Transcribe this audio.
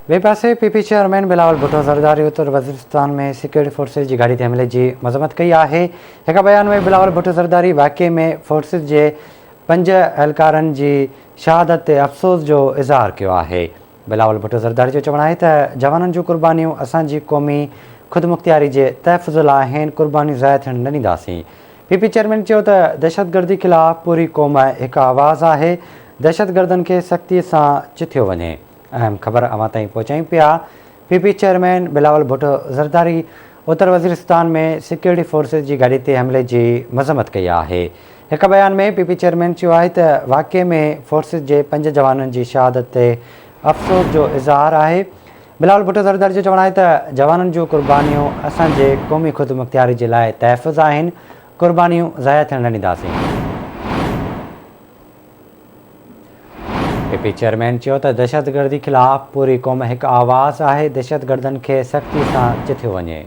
ٻئي پاسي P P chairman Bilawal Bhutto Zardari Uttar Waziristan ۾ security forces جي گاڏي تي حملي جي مذمت ڪئي آهي. هڪ بيان ۾ بلاول ڀٽو زرداري واقعي ۾ فورسز جي پنج اهلڪارن جي شهادت تي افسوس جو اظهار ڪيو آهي. بلاول ڀٽو زرداري جو چوڻ آهي ته جوانن جون قربانيون اسان جي قومي خودمختياري جي تحفظ لاء آهن، قربانيون ضايع ٿيڻ نه ڏينداسين. پي پي چيئرمين چيو ته دهشتگردي خلاف پوري قوم هڪ آواز آهي، دهشتگردن کي سختي سان چٿيو وڃي. اهم خبر اوهان تائين پهچايون پيا، P P chairman Bilawal Bhutto Zardari Uttar Waziristan ۾ security forces جي گاڏي تي حملي جي مذمت ڪئي آهي. هڪ بيان ۾ پي پي چيئرمين چيو آهي ته واقعي ۾ فورسز جي پنج جوانن جي شهادت تي افسوس جو اظهار آهي. بلاول ڀٽو زرداري جو چوڻ آهي ته جوانن جون قربانيون اسان جي قومي خودمختياري جي لاء تحفظ آهن، قربانيون ضايع ٿيڻ نه ڏينداسين. پي پي چيئرمين چيو ته دهشتگردي خلاف پوري قوم هڪ آواز آهي، دهشتگردن کي سختي سان چٿيو وڃي.